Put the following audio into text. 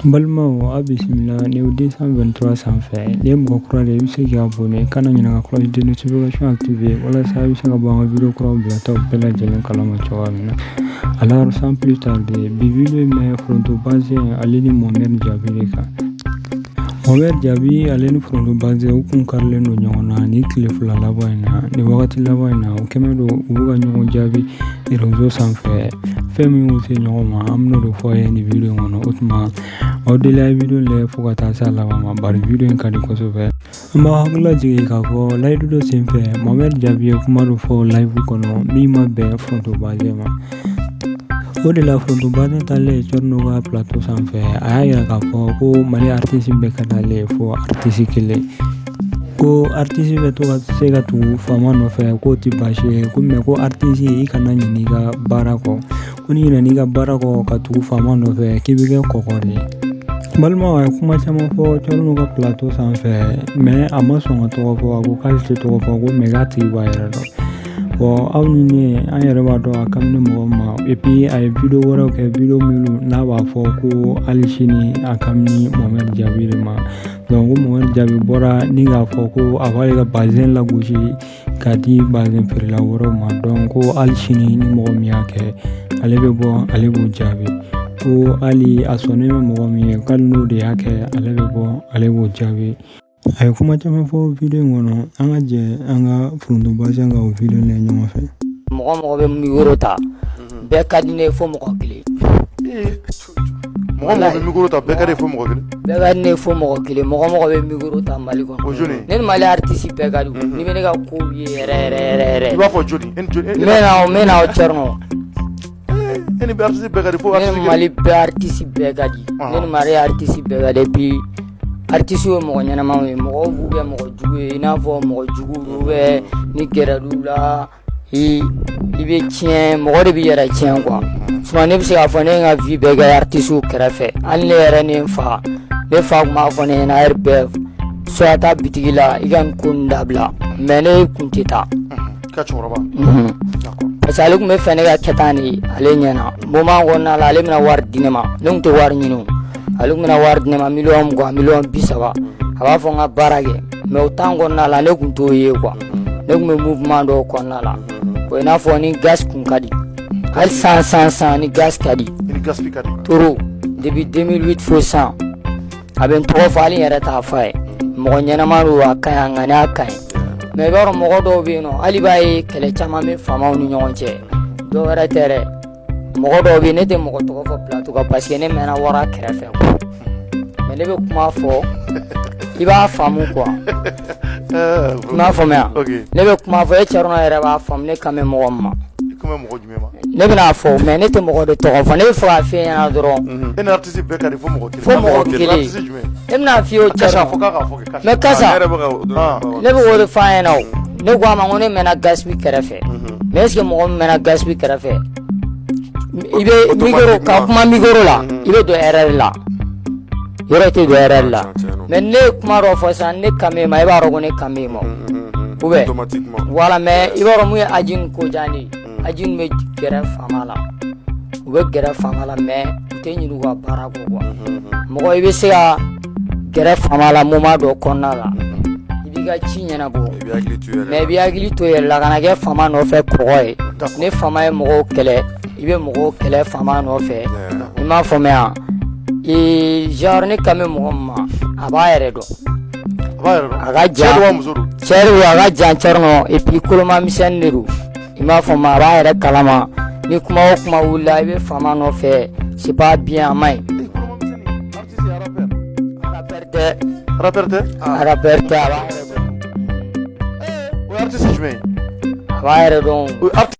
N balimaw, aw bisimila nin 223 sanfɛ. Ni ye mɔgɔ kura de ye, i bɛ se k'i abonné, kana ɲinɛ ka cloche de notification activer walasa i bɛ se ka bɔ an ka vidéo kuraw bilataw bɛɛ lajɛlen kalama cogoya min na. Alors, sans plus tarder, bi vidéo in bɛ Foronto Bazin ale ni Mohamed Diaby de kan. Mohamed Diaby ale ni Foronto Bazin, u kun karilen don ɲɔgɔn na ni tile 2 laban in na. Nin wagati laban in na, u kɛmɛ don u bɛ ka ɲɔgɔn jaabi réseau sanfɛ. Fɛn min y'u se ɲɔgɔn ma, an bɛn'o de fɔ aw ye nin vidéo in kɔnɔ. O tuma, aw deli a ye vidéo lajɛ fo ka taa se a laban ma, bari vidéo in ka di kosɛbɛ. An b'aw hakili lajigin k'a fɔ live dɔ senfɛ, Mohamed Diaby ye kuma dɔ fɔ live kɔnɔ min ma bɛn Foronto Bazin ma. O de la, Foronto Bazin taalen Thierno ka plateau sanfɛ, a y'a yira k'a fɔ ko Mali artiste bɛɛ ka d'ale ye fo artiste kelen, ko artiste bɛ to ka se ka tugu faama nɔfɛ, k'o tɛ baasi ye ko, mais ko artiste, i kana ɲinɛ i ka baara kɔ, ko n'i ɲinɛna i ka baara kɔ ka tugu faama nɔfɛ, k'i bɛ kɛ kɔgɔ de ye. Balimaw, a ye kuma caman fɔ Thierno ka plateau sanfɛ, mais a ma sɔn ka tɔgɔ fɔ. A ko k'ale tɛ tɔgɔ fɔ ko, mais k'a tigi b'a yɛrɛ dɔn. Bon, aw ni ne, an yɛrɛ b'a dɔn a ka di mɔgɔ ma. Et puis a ye vidéo wɛrɛw kɛ, vidéo minnu n'a b'a fɔ ko hali sini a ka di Mohamed Diaby de ma. Donc ko Mohamed Diaby bɔra ni k'a fɔ ko a b'ale ka bazin lagosi k'a di bazin feerela wɛrɛw ma. Donc ko hali sini, ni mɔgɔ min y'a kɛ, ale bɛ bɔ, ale b'o jaabi. Ko hali a sɔnnen bɛ mɔgɔ min ye, k'ale n'o de y'a kɛ, ale bɛ bɔ, ale b'o jaabi. A ye kuma caman fɔ vidéo in kɔnɔ. An ka jɛ an ka Foronto Bazin ka o vidéo lajɛ ɲɔgɔn fɛ. Mɔgɔ mɔgɔ bɛ micro ta, bɛɛ ka di ne ye fo mɔgɔ kelen. Mɔgɔ mɔgɔ bɛ micro ta, bɛɛ ka di fo mɔgɔ kelen. Bɛɛ ka di ne ye fo mɔgɔ kelen. Mɔgɔ mɔgɔ bɛ micro ta Mali kɔnɔ. O jɔni? Ne ni Mali artiste bɛɛ ka di. N'i bɛ ne ka kow ye yɛrɛ yɛrɛ yɛrɛ yɛrɛ. I b'a fɔ joli? E ni joli? N bɛ na o, n bɛ na o, Thierno. E ni artiste bɛɛ ka di fo Ne ni artiste kelen. Mali bɛɛ artiste bɛɛ ka di. Ne ni Mali artiste bɛɛ ka di. Et puis artiste ye mɔgɔ ɲɛnamaw ye. Mɔgɔw b'u kɛ mɔgɔ jugu ye, i n'a fɔ mɔgɔ jugu b'u bɛ ni gɛrɛl'u la, i bɛ tiɲɛ, mɔgɔ de b'i yɛrɛ tiɲɛ quoi. Sinon ne bɛ se k'a fɔ ne ye n ka vie bɛɛ kɛ artiste kɛrɛfɛ. Hali ne yɛrɛ ni n fa, ne fa tun b'a fɔ ne ɲɛna heure bɛɛ, soit taa bitigi la, i ka nin ko nin dabila, mais ne kun tɛ taa. Ka cɛkɔrɔba. D'accord. Parce que ale tun bɛ fɛ ne ka kɛ tan de ale ɲɛna. Moment kɔnɔna la, ale bɛna wari di ne ma. Ne tun tɛ wari ɲini o. Ale tun bɛna wari di ne ma, miliyɔn 20, miliyɔn 30. A b'a fɔ n ka baara kɛ, mais o temps kɔnɔna la, ne tun t'o ye quoi. Ne tun bɛ mouvement dɔw kɔnɔna la. Bon, i n'a fɔ ni Gas kun ka di, hali san san san ni Gas ka di. I ni Gaspi ka di. Trop, depuis 2008 fo san, a bɛ n tɔgɔ fɔ, hali n yɛrɛ t'a f'a ye. Mɔgɔ ɲɛnama don, a ka ɲi, a ŋaniya ka ɲi. Mais i b'a dɔn, mɔgɔ dɔw bɛ yen nɔ, hali b'a ye kɛlɛ caman bɛ faamaw ni ɲɔgɔn cɛ, dɔw wɛrɛ tɛ dɛ. Mɔgɔ dɔw bɛ yen, ne tɛ mɔgɔ tɔgɔ fɔ plateau kan parce que ne mɛnna wara kɛrɛfɛ quoi. Mais ne bɛ kuma fɔ, i b'a faamu quoi. I m'a faamuya? Ok. Ne bɛ kuma fɔ, e Thierno yɛrɛ b'a faamu ne kan bɛ mɔgɔ min ma. I kun bɛ mɔgɔ jumɛn ma? Ne bɛna fɔ, mais ne tɛ mɔgɔ de tɔgɔ fɔ. Ne bɛ fɛ k'a f'e ɲɛna dɔrɔn. E ni artiste bɛɛ ka di fo mɔgɔ kelen. Fo mɔgɔ kelen. Artiste jumɛn? Ne bɛna f'i ye o. Kasa Thierno. fɔ k'a ka fɔ kɛ kasa. Mais kasa. Ne yɛrɛ bɛ ka o dɔrɔn. Ne bɛ k'o de f'a ɲɛna o. Ne ko a ma ko ne mɛnna Gaspi kɛrɛfɛ, mais est ce que mɔgɔ min mɛnna Gaspi kɛrɛfɛ, i bɛ micro ka kuma micro la, i bɛ don erreur la? Yɔrɔ tɛ don erreur la. Mais ne ye kuma dɔ fɔ sisan, ne kan b'e ma, e b'a dɔn ko ne kan b'e ma ou bien? Automatiquement. Voilà. Mais i b'a dɔn mun ye Ajini ko diya ne ye? Ajini bɛ gɛrɛ faama la, u bɛ gɛrɛ faama la, mais u tɛ ɲinɛ u ka baara kɔ quoi. Mɔgɔ, i bɛ se ka gɛrɛ faama la moment dɔ kɔnɔna la, i b'i ka ci ɲɛnabɔ. I b'i hakili to i yɛrɛ Mais i la. b'i hakili to i yɛrɛ la, kana kɛ faama nɔfɛ kɔgɔ ye. Ni faama ye mɔgɔw kɛlɛ, i bɛ mɔgɔw kɛlɛ faama nɔfɛ. I m'a faamuya? Ee, genre ne kan bɛ mɔgɔ min ma, a b'a yɛrɛ dɔn. A b'a yɛrɛ dɔn. A ka Cɛ jan. don wa muso don? Cɛ de don, a ka jan Thierno, et puis koloma misɛnnin de don. I m'a faamu? A b'a yɛrɛ kalama. Ni kuma o kuma wulila, i bɛ faama nɔfɛ, c'est pas bien, a man ɲi. Eh, koloma misɛnnin, artiste rappeur. Rappeur tɛ. Rappeur tɛ? Rappeur tɛ, a b'a yɛrɛ dɔn. O ye artiste jumɛn ye? A b'a yɛrɛ dɔn. O ye artiste